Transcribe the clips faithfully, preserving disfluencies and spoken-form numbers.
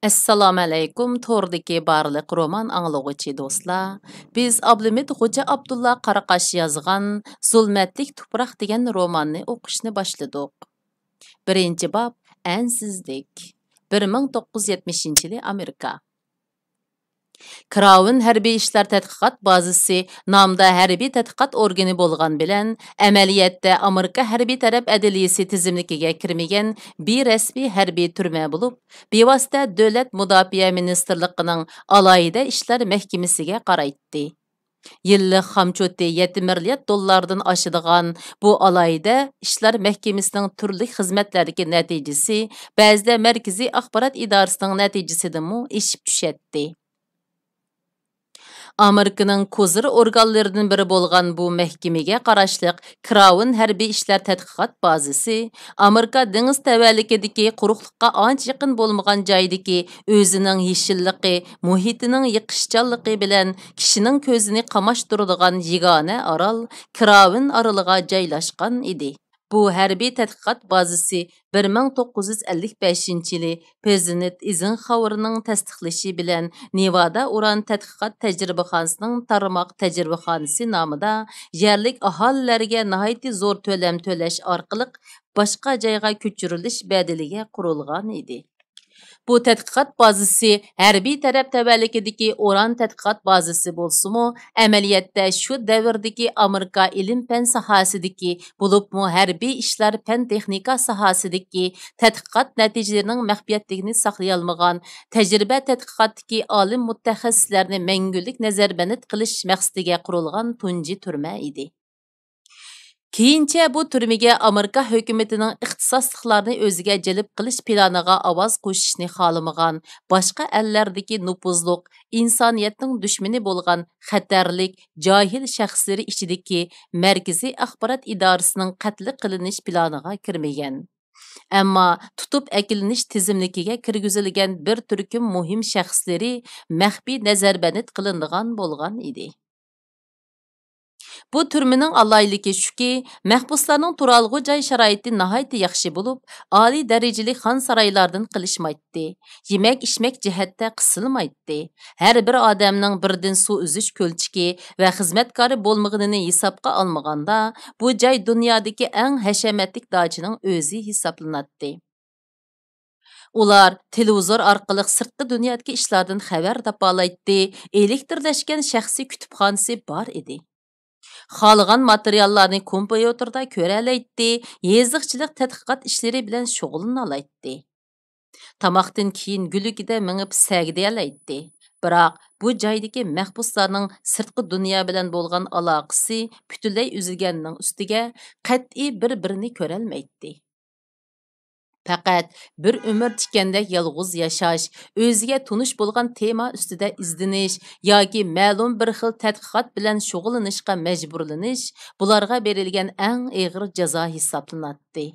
ئەسسالامۇئەلەيكۇم، توردىكى بارلىق رومان ئاڭلىغۇچى دوستلار. بىز ئابلىمىت خوجا ئابدۇللا قاراقاش يازغان زۇلمەتلىك تۇپراق دېگەن روماننى ئوقۇشنى باشلىدۇق. بىرىنچى باب، ئەنسىزلىك. بىر مىڭ توققۇز يۈز يەتمىشىنچى يىلى ئامېرىكا. كراۋېن ھەربىي ئىشلار تەتقىقات بازىسى نامدا ھەربىي تەتقىقات ئورگىنى بولغان بىلەن، ئەمەلىيەتتە ئامېرىكا ھەربىي تەرەپ ئەدلىيىسى تىزىملىكىگە كىرمىگەن بىرەسمىي ھەربىي تۈرمە بولۇپ، بىۋاسىتە دۆلەت مۇداپىئە مىنىستىرلىقىنىڭ ئالاھىدە ئىشلار مەھكىمىسىگە قارايتتى. يىللىق خامچوتى يەتتە مىليارد دوللاردىن ئاشىدىغان بۇ ئالاھىدە ئىشلار مەھكىمىسىنىڭ تۈرلۈك خىزمەتلەردىكى نەتىجىسى بەزىدە مەركىزىي ئاخبارات ئىدارىسىنىڭ نەتىجىسىدىنمۇ ئېشىپ چۈشەتتى. ئامېرىكىنىڭ كوزىر ئورگانلىرىدىن بىرى بولغان بۇ مەھكىمىگە قاراشلىق كراۋېن ھەربىي ئىشلار تەتقىقات بازىسى ئامېرىكا دېڭىز تەۋەلىكىدىكى قۇرۇقلۇققا ئانچە يېقىن بولمىغان جايدىكى ئۆزىنىڭ يېشىللىقى، مۇھىتىنىڭ يېقىشچانلىقى بىلەن كىشىنىڭ كۆزىنى قاماشتۇرىدىغان يېگانە ئارال كراۋېن ئارىلىغا جايلاشقان ئىدى. بۇ ھەربىي تەتقىقات بازىسى بىر مىڭ توققۇز يۈز ئەللىك بەشىنچى يىلى پرېزىدېنت ئېيزېنخاۋېرنىڭ تەستىقلىشى بىلەن نېۋادا ئۇران تەتقىقات تەجرىبىخانىسىنىڭ تارماق تەجرىبىخانىسى نامىدا يەرلىك ئاھالىلەرگە ناھايىتى زور تۆلەم تۆلەش ئارقىلىق باشقا جايغا كۆچۈرۈلۈش بەدىلىگە قۇرۇلغان ئىدى. بۇ تەتقىقات بازىسى ھەربىي تەرەپ تەۋەلىكىدىكى ئۇران تەتقىقات بازىسى بولسىمۇ، ئەمەلىيەتتە شۇ دەۋردىكى ئامېرىكا ئىلىم-پەن ساھەسىدىكى، بولۇپمۇ ھەربىي ئىشلار پەن-تېخنىكا ساھەسىدىكى تەتقىقات نەتىجىلىرىنىڭ مەخپىيەتلىكىنى ساقلىيالمىغان تەجرىبە تەتقىقاتتىكى ئالىم مۇتەخەسسىسلەرنى مەڭگۈلۈك نەزەربەند قىلىش مەقسىتىگە قۇرۇلغان تۇنجى تۈرمە ئىدى. كېيىنچە بۇ تۈرمىگە ئامېرىكا ھۆكۈمىتىنىڭ ئىختىساسلىقلارنى ئۆزىگە جەلپ قىلىش پىلانىغا ئاۋاز قوشۇشنى خالىمىغان باشقا ئەللەردىكى نوپۇزلۇق، ئىنسانىيەتنىڭ دۈشمىنى بولغان خەتەرلىك، جاھىل شەخسلىرى ئىچىدىكى مەركىزىي ئاخبارات ئىدارىسىنىڭ قەتل قىلىنىش پىلانىغا كىرمىگەن. ئەمما تۇتۇپ ئەكېلىنىش تىزىملىكىگە كىرگۈزۈلگەن بىر تۈركۈم مۇھىم شەخسلىرى مەخپىي نەزەربەند قىلىنىدىغان بولغان ئىدى. بۇ تۈرمىنىڭ ئالاھىدىلىكى شۇكى، مەھبۇسلارنىڭ تۇرالغۇ جاي شارائىتى ناھايىتى ياخشى بولۇپ، ئالىي دەرىجىلىك خان سارايلاردىن قېلىشمايتتى، يېمەك-ئىچمەك جەھەتتە قىسىلمايتتى. ھەر بىر ئادەمنىڭ بىردىن سۇ ئۈزۈش كۆلچىكى ۋە خىزمەتكارى بولمىغىنىنى ھېسابقا ئالمىغاندا، بۇ جاي دۇنيادىكى ئەڭ ھەشەمەتلىك داچىنىڭ ئۆزى ھېسابلىناتتى. ئۇلار تېلېۋىزور ئارقىلىق سىرتقى دۇنيادىكى ئىشلاردىن خەۋەر تاپالايتتى، ئېلېكتىرلەشكەن شەخسىي كۇتۇپخانىسى بار ئىدى. خالىغان ماتېرىياللارنى كومپيۇتېردا كۆرەلەيتتى، يېزىقچىلىق تەتقىقات ئىشلىرى بىلەن شۇغۇللىنالايتتى. تاماقتىن كېيىن گۈللۈكىدە مېڭىپ سەگىدىيەلەيتتى. بىراق بۇ جايدىكى مەھبۇسلارنىڭ سىرتقى دۇنيا بىلەن بولغان ئالاقىسى پۈتۈنلەي ئۈزۈلگەننىڭ ئۈستىگە، قەتئىي بىر-بىرىنى كۆرەلمەيتتى. پەقەت بىر ئۆمۈر تىكەندەك يالغۇز ياشاش، ئۆزىگە تونۇش بولغان تېما ئۈستىدە ئىزدىنىش ياكى مەلۇم بىر خىل تەتقىقات بىلەن شۇغۇللىنىشقا مەجبۇرلىنىش بۇلارغا بېرىلگەن ئەڭ ئېغىر جازا ھېسابلىناتتى.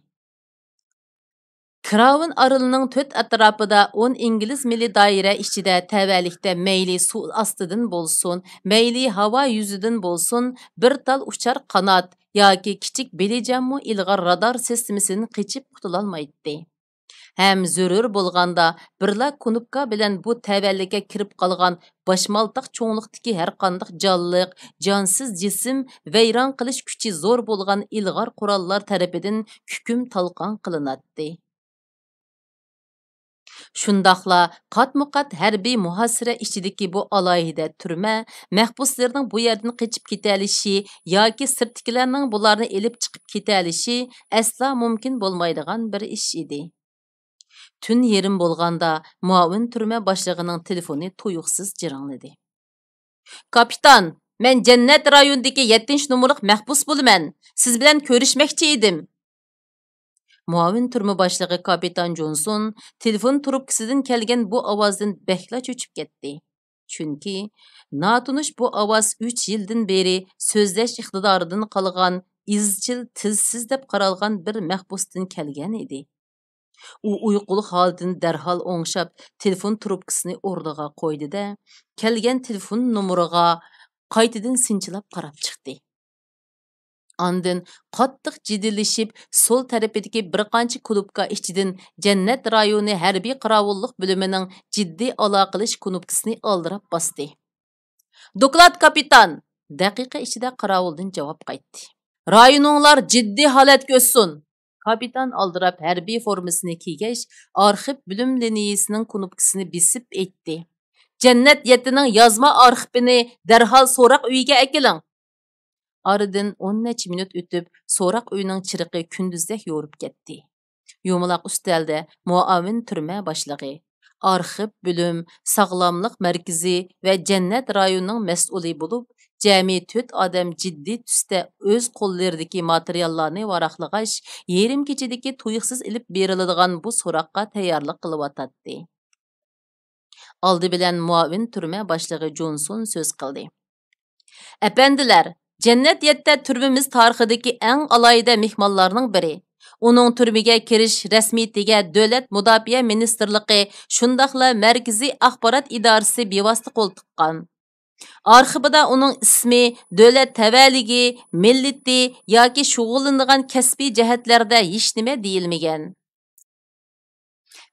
كراۋېن ئارىلىنىڭ تۆت ئەتراپىدا ئون ئىنگلىز مىلى دائىرە ئىچىدە تەۋەلىكتە مەيلى سۇ ئاستىدىن بولسۇن، مەيلى ھاۋا يۈزىدىن بولسۇن، بىر تال ئۇچار قانات ياكى كىچىك بېلىجانمۇ ئىلغار رادار سىستېمىسىدىن قېچىپ قۇتۇلالمايتتى. ھەم زۆرۈر بولغاندا بىرلا كۇنۇپكا بىلەن بۇ تەۋەلىككە كىرىپ قالغان باشمالتاق چوڭلۇقتىكى ھەرقانداق جانلىق، جانسىز جىسىم ۋەيران قىلىش كۈچى زور بولغان ئىلغار قوراللار تەرىپىدىن كۈكۈم تالقان قىلىناتتى. شۇنداقلا قاتمۇقات ھەربىي مۇھاسىرە ئىچىدىكى بۇ ئالاھىدە تۈرمە مەھبۇسلىرىنىڭ بۇ يەردىن قېچىپ كېتەلىشى ياكى سىرتتىكىلەرنىڭ بۇلارنى ئېلىپ چىقىپ كېتەلىشى ئەسلا مۇمكىن بولمايدىغان بىر ئىش ئىدى. تۈن يېرىم بولغاندا، مۇئاۋىن تۈرمە باشلىقىنىڭ تېلېفونى تۇيۇقسىز جىرىڭلىدى. كاپىتان، مەن جەننەت رايونىدىكى يەتتىنچى نومۇرلۇق مەھبۇس بولىمەن. سىز بىلەن كۆرۈشمەكچى ئىدىم. مۇئاۋىن تۈرمە باشلىقى كاپىتان جونسون تېلېفون تۇرۇپكىسىدىن كەلگەن بۇ ئاۋازدىن بەكلا چۆچۈپ كەتتى. چۈنكى ناتونۇش بۇ ئاۋاز ئۈچ يىلدىن بېرى سۆزلەش ئىقتىدارىدىن قالغان ئىزچىل تىلسىز دەپ قارالغان بىر مەھبۇستىن كەلگەن ئىدى. ئۇ ئۇيقۇلۇق ھالىتىنى دەرھال ئوڭشاپ، تېلېفون تۇرۇپكىسىنى ئورنىغا قويدى-دە، كەلگەن تېلېفون نومۇرىغا قايتىدىن سىنچىلاپ قاراپ چىقتى. ئاندىن قاتتىق جىددىيلىشىپ، سول تەرىپىدىكى بىر قانچە كۇنۇپكا ئىچىدىن جەننەت رايونى ھەربىي قاراۋۇللۇق بۆلۈمىنىڭ جىددىي ئالاقىلىشىش كۇنۇپكىسىنى ئالدىراپ باستى. «دوكلات، كاپىتان!» دەقىقە ئىچىدە قاراۋۇلدىن جاۋاب قايتتى. «رايونۇڭلار جىددىي ھالەتكە ئۆتسۇن!» كاپىتان ئالدىراپ ھەربىي فورمىسىنى كىيگەچ، ئارخىپ بۆلۈم لىنىيىسىنىڭ كۇنۇپكىسىنى بېسىپ ئېيتتى: «جەننەت يەتتىنىڭ يازما ئارخىپىنى دەرھال سوراق ئۆيىگە ئەكېلىڭ!» ئارىدىن ئون نەچچە مىنۇت ئۆتۈپ، سوراق ئۆيىنىڭ چىرىقى كۈندۈزدەك يورۇپ كەتتى. يۇمىلاق ئۈستەلدە مۇئاۋىن تۈرمە باشلىقى، ئارخىپ بۆلۈم، ساغلاملىق مەركىزى ۋە جەننەت رايونىنىڭ مەسئۇلى بولۇپ، جەمئىي تۆت ئادەم جىددىي تۈستە ئۆز قوللىرىدىكى ماتېرىياللارنى ۋاراقلىغاچ، يېرىم كېچىدىكى تۇيۇقسىز ئېلىپ بېرىلىدىغان بۇ سوراققا تەييارلىق قىلىۋاتاتتى. ئالدى بىلەن مۇئاۋىن تۈرمە باشلىقى جونسون سۆز قىلدى. «ئەپەندىلەر، جەننەت يەتتە تۈرمىمىز تارىخىدىكى ئەڭ ئالاھىدە مېھمانلارنىڭ بىرى. ئۇنىڭ تۈرمىگە كىرىش رەسمىيىتىگە دۆلەت مۇداپىئە مىنىستىرلىقى شۇنداقلا مەركىزىي ئاخبارات ئىدارىسى بىۋاسىتە قول تىققان. ئارخىپىدا ئۇنىڭ ئىسمى، دۆلەت تەۋەلىكى، مىللىتى ياكى شۇغۇللىنىدىغان كەسپىي جەھەتلەردە ھېچنېمە دېيىلمىگەن.»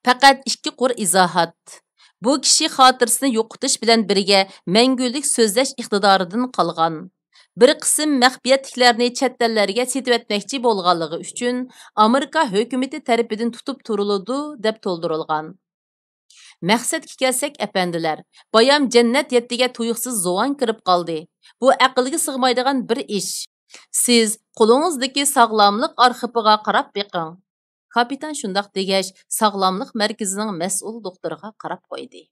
پەقەت ئىككى قۇر ئىزاھات. بۇ كىشى خاتىرىسىنى يوقىتىش بىلەن بىرگە مەڭگۈلۈك سۆزلەش ئىقتىدارىدىن قالغان. بىر قىسىم مەخپىيەتلىكلەرنى چەت ئەللەرگە سېتىۋەتمەكچى بولغانلىقى ئۈچۈن ئامېرىكا ھۆكۈمىتى تەرىپىدىن تۇتۇپ تۇرۇلىدۇ، دەپ تولدۇرۇلغان. مەقسەتكە كەلسەك، ئەپەندىلەر، بايام جەننەت يەتتىگە تۇيۇقسىز زۇۋان كىرىپ قالدى. بۇ ئەقىلگە سىغمايدىغان بىر ئىش. سىز قولىڭىزدىكى ساغلاملىق ئارخىپىغا قاراپ بېقىڭ. كاپىتان شۇنداق دېگەچ، ساغلاملىق مەركىزىنىڭ مەسئۇل دوختۇرىغا قاراپ قويدى.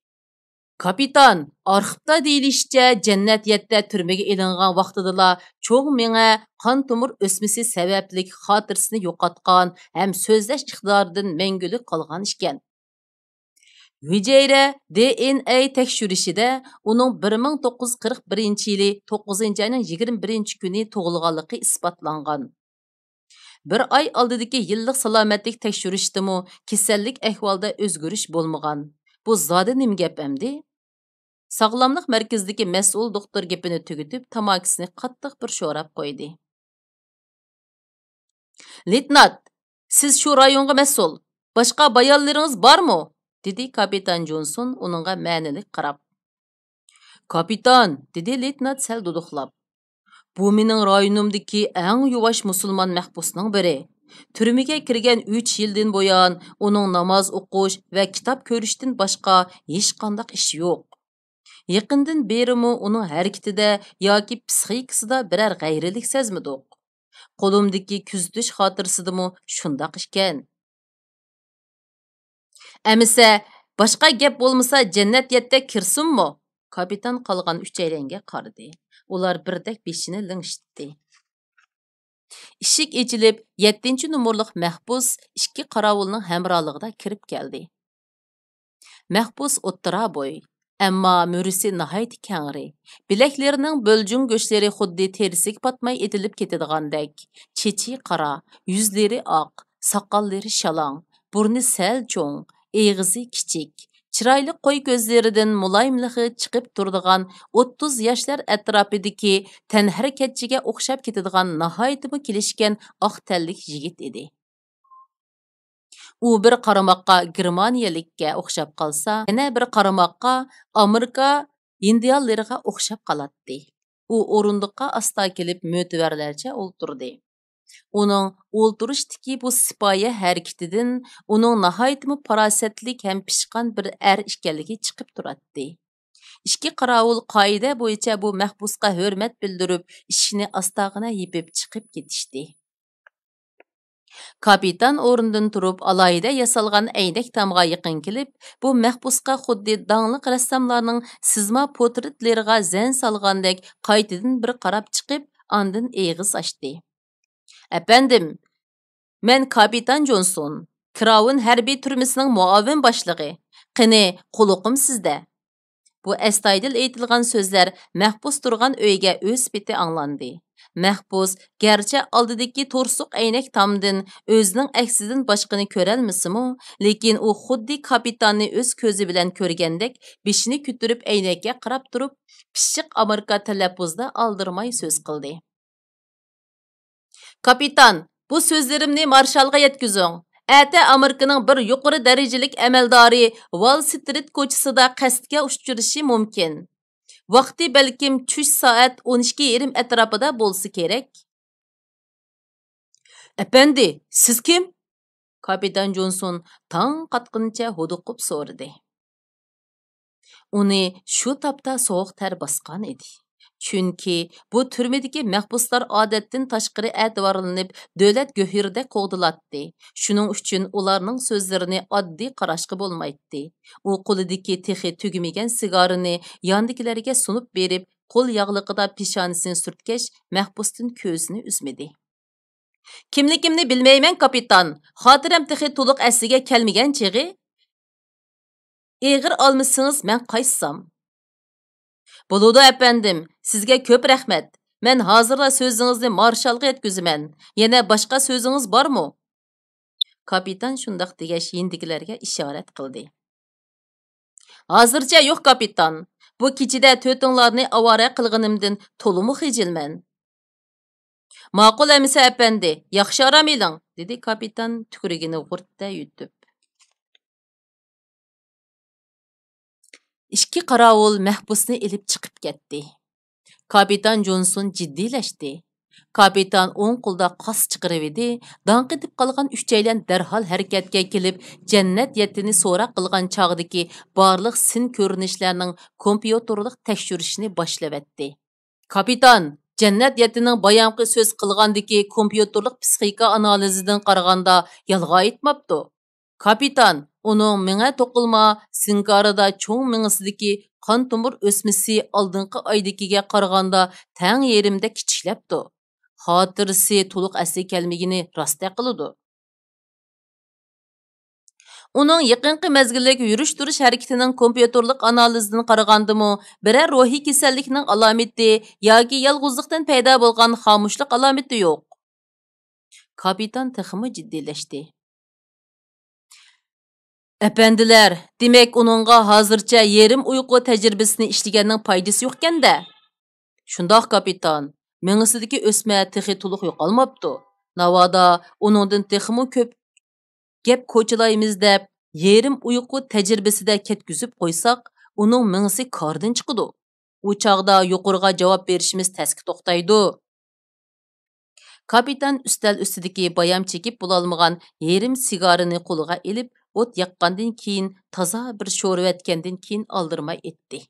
كاپىتان، ئارخىپتا دېيىلىشىچە، جەننەت يەتتە تۈرمىگە ئېلىنغان ۋاقتىدىلا چوڭ مېڭە، قان تومۇر ئۆسمىسى سەۋەبلىك خاتىرىسىنى يوقاتقان ھەم سۆزلەش ئىقتىدارىدىن مەڭگۈلۈك قالغان ئىكەن. ھۈجەيرە دى ئېن ئەي تەكشۈرۈشىدە ئۇنىڭ بىر مىڭ توققۇز يۈز قىرىق بىرىنچى يىلى توققۇزىنچى ئاينىڭ يىگىرمە بىرىنچى كۈنى تۇغۇلغانلىقى ئىسپاتلانغان. بىر ئاي ئالدىدىكى يىللىق سالامەتلىك تەكشۈرۈشتىمۇ كېسەللىك ئەھۋالىدا ئۆزگىرىش بولمىغان. بۇ زادى نېمە گەپ ئەمدى؟ ساغلاملىق مەركىزىدىكى مەسئۇل دوختۇر گېپىنى تۈگىتىپ، تاماكىسىنى قاتتىق بىر شوراپ قويدى. لېيتېنانت، سىز شۇ رايونغا مەسئۇل. باشقا بايانلىرىڭىز بارمۇ؟ دېدى كاپىتان جونسون ئۇنىڭغا مەنىلىك قاراپ. كاپىتان، دېدى لېيتېنانت سەل دۇدۇقلاپ. بۇ مېنىڭ رايونۇمدىكى ئەڭ يۇۋاش مۇسۇلمان مەھبۇسنىڭ بىرى. تۈرمىگە كىرگەن ئۈچ يىلدىن بۇيان ئۇنىڭ ناماز ئوقۇش ۋە كىتاب كۆرۈشتىن باشقا ھېچقانداق ئىشى يوق. يېقىندىن بېرىمۇ ئۇنىڭ ھەرىكىتىدە ياكى پىسخىكىسىدا بىرەر غەيرىيلىك سەزمىدۇق. قولۇمدىكى كۆزىتىش خاتىرىسىدىمۇ شۇنداق ئىكەن. ئەمىسە، باشقا گەپ بولمىسا، جەننەت يەتتە كىرسۇنمۇ؟ كاپىتان قالغان ئۈچەيلەنگە قارىدى. ئۇلار بىردەك بېشىنى لىڭشىتتى. ئىشىك ئېچىلىپ، يەتتىنچى نومۇرلۇق مەھبۇس ئىككى قاراۋۇلنىڭ ھەمراھلىقىدا كىرىپ كەلدى. مەھبۇس ئوتتۇرا بوي، ئەمما مۈرىسى ناھايىتى كەڭرى. بىلەكلىرىنىڭ بۆلجۈڭ گۆشلىرى خۇددى تېرىسىگە پاتماي ئېتىلىپ كېتىدىغاندەك. چېچى قارا، يۈزلىرى ئاق، ساقاللىرى شالاڭ، بۇرنى سەل چوڭ، ئېغىزى كىچىك. چىرايلىق قوي كۆزلىرىدىن مۇلايىملىقى چىقىپ تۇرىدىغان ئوتتۇز ياشلار ئەتراپىدىكى تەنھەرىكەتچىگە ئوخشاپ كېتىدىغان ناھايىتىمۇ كېلىشكەن ئاق تەنلىك يىگىت ئىدى. ئۇ بىر قارىماققا گېرمانىيەلىككە ئوخشاپ قالسا، يەنە بىر قارىماققا ئامېرىكا ئىندىيانلىرىغا ئوخشاپ قالاتتى. ئۇ ئورۇندۇققا ئاستا كېلىپ مۆتىۋەرلەرچە ئولتۇردى. ئۇنىڭ ئولتۇرۇشتىكى بۇ سىپايە ھەرىكىتىدىن ئۇنىڭ ناھايىتىمۇ پاراسەتلىك ھەم پىشقان بىر ئەر ئىكەنلىكى چىقىپ تۇراتتى. ئىككى قاراۋۇل قائىدە بويىچە بۇ مەھبۇسقا ھۆرمەت بىلدۈرۈپ، ئىشىكنى ئاستاغىنا يېپىپ چىقىپ كېتىشتى. كاپىتان ئورنىدىن تۇرۇپ، ئالاھىدە ياسالغان ئەينەك تامغا يېقىن كېلىپ، بۇ مەھبۇسقا خۇددى داڭلىق رەسساملارنىڭ سىزما پورترېتلىرىغا زەن سالغاندەك قايتىدىن بىر قاراپ چىقىپ، ئاندىن ئېغىز ئاچتى. ئەپەندىم، مەن كاپىتان جونسون، كراۋېن ھەربىي تۈرمىسىنىڭ مۇئاۋىن باشلىقى. قېنى، قۇلىقىم سىزدە. بۇ ئەستايىدىل ئېيتىلغان سۆزلەر مەھبۇس تۇرغان ئۆيگە ئۆز پېتى ئاڭلاندى. مەھبۇس گەرچە ئالدىدىكى تورسۇق ئەينەك تامدىن ئۆزىنىڭ ئەكسىدىن باشقىنى كۆرەلمىسىمۇ، لېكىن ئۇ خۇددى كاپىتاننى ئۆز كۆزى بىلەن كۆرگەندەك بېشىنى كۆتۈرۈپ ئەينەككە قاراپ تۇرۇپ، پىششىق ئامېرىكا تەلەپپۇزدا ئالدىرىماي سۆز قىلدى. كاپىتان، بۇ سۆزلىرىمنى مارشالغا يەتكۈزۈڭ. ئەتە ئامېرىكىنىڭ بىر يۇقىرى دەرىجىلىك ئەمەلدارى ۋال سترىت كوچىسىدا قەستكە ئۇچرىشى مۇمكىن. ۋاقتى بەلكىم چۈش سائەت ئون ئىككى يېرىم ئەتراپىدا بولسا كېرەك. ئەپەندى، سىز كىم؟ كاپىتان جونسون تاڭ قاتقىنىچە ھودۇقۇپ سورىدى. ئۇنى شۇ تاپتا سوغۇق تەر باسقان ئىدى. چۈنكى بۇ تۈرمىدىكى مەھبۇسلار ئادەتتىن تاشقىرى ئەتىۋارلىنىپ، دۆلەت گۆھىرىدەك قوغدىلاتتى. شۇنىڭ ئۈچۈن ئۇلارنىڭ سۆزلىرىنى ئاددىي قاراشقا بولمايتتى. ئۇ قولىدىكى تېخى تۈگىمىگەن سىگارىنى ياندىكىلەرگە سۇنۇپ بېرىپ، قول ياغلىقىدا پېشانىسىنى سۈرتكەچ، مەھبۇستىن كۆزىنى ئۈزمىدى. كىملىكىمنى بىلمەيمەن، كاپىتان. خاتىرەم تېخى تولۇق ئەسلىگە كەلمىگەن چېغى. ئېغىر ئالمىسىڭىز، مەن قايتسام. بولىدۇ، ئەپەندىم، سىزگە كۆپ رەھمەت. مەن ھازىرلا سۆزىڭىزنى مارشالغا يەتكۈزىمەن. يەنە باشقا سۆزىڭىز بارمۇ؟ كاپىتان شۇنداق دېگەچ، يېنىدىكىلەرگە ئىشارەت قىلدى. ھازىرچە يوق، كاپىتان. بۇ كېچىدە تۆتۈڭلارنى ئاۋارە قىلغىنىمدىن تولىمۇ خىجىلمەن. ماقۇل ئەمىسە ئەپەندى، ياخشى ئارام ئېلىڭ، دېدى كاپىتان تۈكرۈكىنى غۇرتتە يۇتۇپ. ئىككى قاراۋۇل مەھبۇسنى ئېلىپ چىقىپ كەتتى. كاپىتان جونسون جىددىيلەشتى. كاپىتان ئوڭ قولىدا قاس چىقىرىۋىدى، داڭ قېتىپ قالغان ئۈچەيلەن دەرھال ھەرىكەتكە كېلىپ، جەننەت يەتتىنى سوراق قىلغان چاغدىكى بارلىق سىن كۆرۈنۈشلەرنىڭ كومپيۇتېرلىق تەكشۈرۈشنى باشلىۋەتتى. كاپىتان، جەننەت يەتتىنىڭ بايامقى سۆز قىلغاندىكى كومپيۇتېرلىق پسىخىكا ئانالىزىدىن قارىغاندا يالغان ئېيتماپتۇ. كاپىتان، ئۇنىڭ مېڭە توقۇلما سىنكارىدا چوڭ مېڭىسىدىكى قان تومۇر ئۆسمىسى ئالدىنقى ئايدىكىگە قارىغاندا تەڭ يېرىمدەك كىچىكلەپتۇ. خاتىرىسى تولۇق ئەسلىگە كەلمىگىنى راست ھەق قىلىدۇ. ئۇنىڭ يېقىنقى مەزگىللىك يۈرۈش-تۇرۇش ھەرىكىتىنىڭ كومپيۇتېرلىق ئانالىزىدىن قارىغاندىمۇ، بىرەر روھىي كېسەللىكنىڭ ئالامىتى ياكى يالغۇزلۇقتىن پەيدا بولغان خامۇشلۇق ئالامىتى يوق. كاپىتان تېخىمۇ جىددىيلەشتى. ئەپەندىلەر، دېمەك، ئۇنىڭغا ھازىرچە يېرىم ئۇيقۇ تەجرىبىسىنى ئىشلىگەننىڭ پايدىسى يوقكەن-دە؟ شۇنداق، كاپىتان. مېڭىسىدىكى ئۆسمە تېخى تولۇق يوقالماپتۇ. ناۋادا ئۇنىڭدىن تېخىمۇ كۆپ گەپ كوچىلايمىز دەپ، يېرىم ئۇيقۇ تەجرىبىسىدە كەتكۈزۈپ قويساق، ئۇنىڭ مېڭىسى كاردىن چىقىدۇ. ئۇ چاغدا يۇقىرىغا جاۋاب بېرىشىمىز تەسكە توختايدۇ. كاپىتان ئۈستەل ئۈستىدىكى بايام چېكىپ بولالمىغان يېرىم سىگارىنى قولىغا ئېلىپ، ئوت ياققاندىن كېيىن، تازا بىر شورىۋەتكەندىن كېيىن ئالدىرىماي ئېيتتى.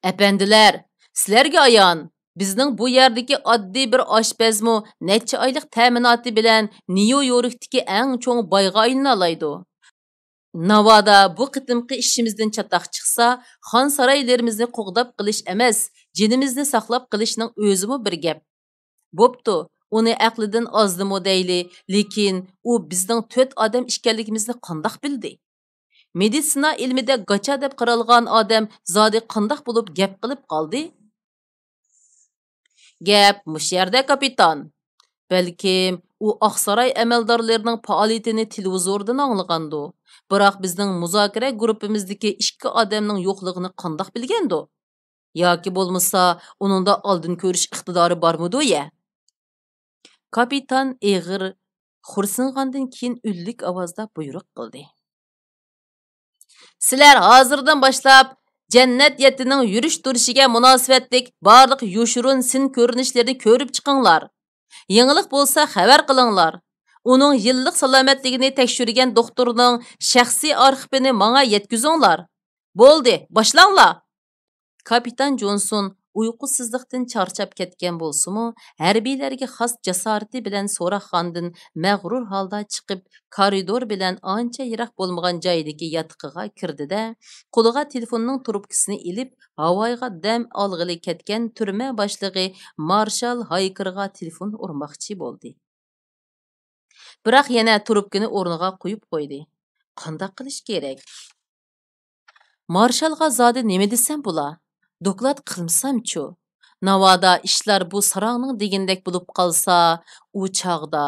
ئەپەندىلەر، سىلەرگە ئايان، بىزنىڭ بۇ يەردىكى ئاددىي بىر ئاشپەزمۇ نەچچە ئايلىق تەمىناتى بىلەن نيۇ يوركتىكى ئەڭ چوڭ بايغا ئايلىنالايدۇ. ناۋادا بۇ قېتىمقى ئىشىمىزدىن چاتاق چىقسا، خان سارايلىرىمىزنى قوغداپ قېلىش ئەمەس، جېنىمىزنى ساقلاپ قېلىشنىڭ ئۆزىمۇ بىر گەپ. بوپتۇ، ئۇنى ئەقلىدىن ئازدىمۇ دەيلى، لېكىن ئۇ بىزنىڭ تۆت ئادەم ئىكەنلىكىمىزنى قانداق بىلدى؟ مېدىتسىنا ئىلمىدە گاچا دەپ قارالغان ئادەم زادى قانداق بولۇپ گەپ قىلىپ قالدى؟ گەپ مۇشۇ يەردە، كاپىتان. بەلكىم ئۇ ئاقساراي ئەمەلدارلىرىنىڭ پائالىيىتىنى تېلېۋىزوردىن ئاڭلىغاندۇ، بىراق بىزنىڭ مۇزاكىرە گۇرۇپپىمىزدىكى ئىككى ئادەمنىڭ يوقلۇقىنى قانداق بىلگەندۇ؟ ياكى بولمىسا، ئۇنىڭدا ئالدىن كۆرۈش ئىقتىدارى بارمىدۇ يە؟ كاپىتان ئېغىر خورسىنغاندىن كېيىن ئۈنلۈك ئاۋازدا بۇيرۇق قىلدى. سىلەر ھازىردىن باشلاپ جەننەت يەتتىنىڭ يۈرۈش-تۇرۇشىگە مۇناسىۋەتلىك بارلىق يوشۇرۇن سىن كۆرۈنۈشلىرىنى كۆرۈپ چىقىڭلار. يېڭىلىق بولسا خەۋەر قىلىڭلار. ئۇنىڭ يىللىق سالامەتلىكىنى تەكشۈرگەن دوختۇرنىڭ شەخسىي ئارخىپىنى ماڭا يەتكۈزۈڭلار. بولدى، باشلاڭلار! كاپىتان جونسون ئۇيقۇسىزلىقتىن چارچاپ كەتكەن بولسىمۇ، ھەربىيلەرگە خاس جاسارىتى بىلەن سوراقخانىدىن مەغرۇر ھالدا چىقىپ، كارىدور بىلەن ئانچە يىراق بولمىغان جايدىكى ياتىقىغا كىردى-دە، قولىغا تېلېفوننىڭ تۇرۇپكىسىنى ئېلىپ، ھاۋايغا دەم ئالغىلى كەتكەن تۈرمە باشلىقى مارشال ھايكېرغا تېلېفون ئۇرماقچى بولدى. بىراق يەنە تۇرۇپكىنى ئورنىغا قويۇپ قويدى. قانداق قىلىش كېرەك؟ مارشالغا زادى نېمە دېسەم بولا؟ دوكلات قىلمىسامچۇ؟ ناۋادا ئىشلار بۇ ساراڭنىڭ دېگىنىدەك بولۇپ قالسا، ئۇ چاغدا.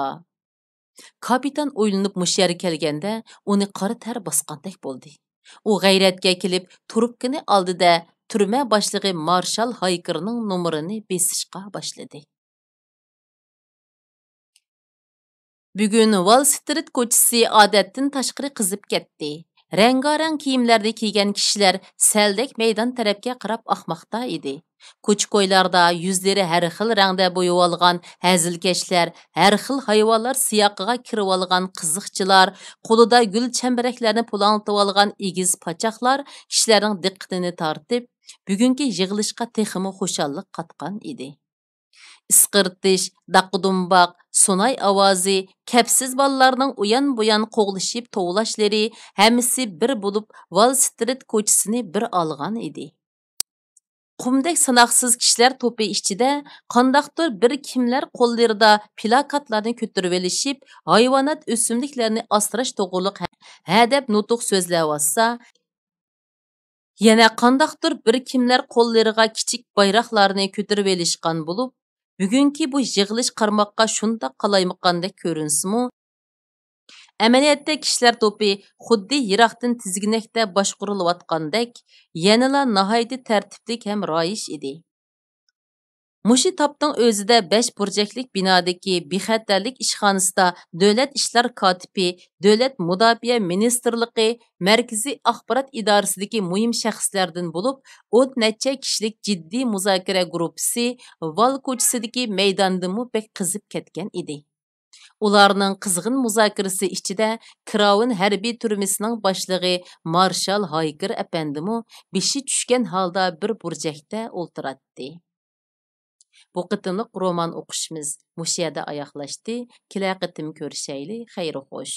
كاپىتان ئويلىنىپ مۇشۇ يەرگە كەلگەندە، ئۇنى قارا تەر باسقاندەك بولدى. ئۇ غەيرەتكە كېلىپ، تۇرۇپكىنى ئالدى-دە، تۈرمە باشلىقى مارشال ھايكېرنىڭ نومۇرىنى بېسىشقا باشلىدى. بۈگۈن ۋال سترىت كوچىسى ئادەتتىن تاشقىرى قىزىپ كەتتى. رەڭگارەڭ كىيىملەرنى كىيگەن كىشىلەر سەلدەك مەيدان تەرەپكە قاراپ ئاقماقتا ئىدى. كوچا-كويلاردا يۈزلىرى ھەر خىل رەڭدە بويىۋالغان ھەزىلكەشلەر، ھەر خىل ھايۋانلار سىياقىغا كىرىۋالغان قىزىقچىلار، قولىدا گۈل چەمبىرەكلەرنى پۇلاڭلىتىۋالغان ئېگىز پاچاقلار كىشىلەرنىڭ دىققىتىنى تارتىپ، بۈگۈنكى يىغىلىشقا تېخىمۇ خۇشاللىق قاتقان ئىدى. ئىسقىرتىش، داققىدۇمباق، سۇناي ئاۋازى، كەپسىز بالىلارنىڭ ئۇيان-بۇيان قوغلىشىپ توۋلاشلىرى، ھەممىسى بىر بولۇپ ۋال سترىت كوچىسىنى بىر ئالغان ئىدى. قۇمدەك ساناقسىز كىشىلەر توپى ئىچىدە قانداقتۇر بىر كىملەر قوللىرىدا پىلاكاتلارنى كۆتۈرۈۋېلىشىپ، ھايۋانات، ئۆسۈملۈكلەرنى ئاسراش توغرۇلۇق ھە، ھە دەپ نۇتۇق سۆزلەۋاتسا، يەنە قانداقتۇر بىر كىملەر قوللىرىغا كىچىك بايراقلارنى كۆتۈرۈۋېلىشقان بولۇپ، بۈگۈنكى بۇ يىغىلىش قارىماققا شۇنداق قالايمىقاندەك كۆرۈنسىمۇ، ئەمەلىيەتتە كىشىلەر توپى خۇددى يىراقتىن تىزگىنەكتە باشقۇرۇلۇۋاتقاندەك، يەنىلا ناھايىتى تەرتىپلىك ھەم رايىش ئىدى. مۇشۇ تاپنىڭ ئۆزىدە بەش بۇرجەكلىك بىنادىكى بىخەتەرلىك ئىشخانىسىدا دۆلەت ئىشلار كاتىپى، دۆلەت مۇداپىئە مىنىستىرلىقى، مەركىزىي ئاخبارات ئىدارىسىدىكى مۇھىم شەخسلەردىن بولۇپ، ئون نەچچە كىشىلىك جىددىي مۇزاكىرە گۇرۇپپىسى ۋال كوچىسىدىكى مەيداندىمۇ بەك قىزىپ كەتكەن ئىدى. ئۇلارنىڭ قىزغىن مۇزاكىرىسى ئىچىدە كراۋېن ھەربىي تۈرمىسىنىڭ باشلىقى مارشال ھايكېر ئەپەندىمۇ بېشى چۈشكەن ھالدا بىر بۇرجەكتە ئولتۇراتتى. بۇ قېتىملىق رومان ئوقۇشىمىز مۇشۇ يەردە ئاياغلاشتى. كېلەر قېتىم كۆرۈشەيلى. خەير خوش.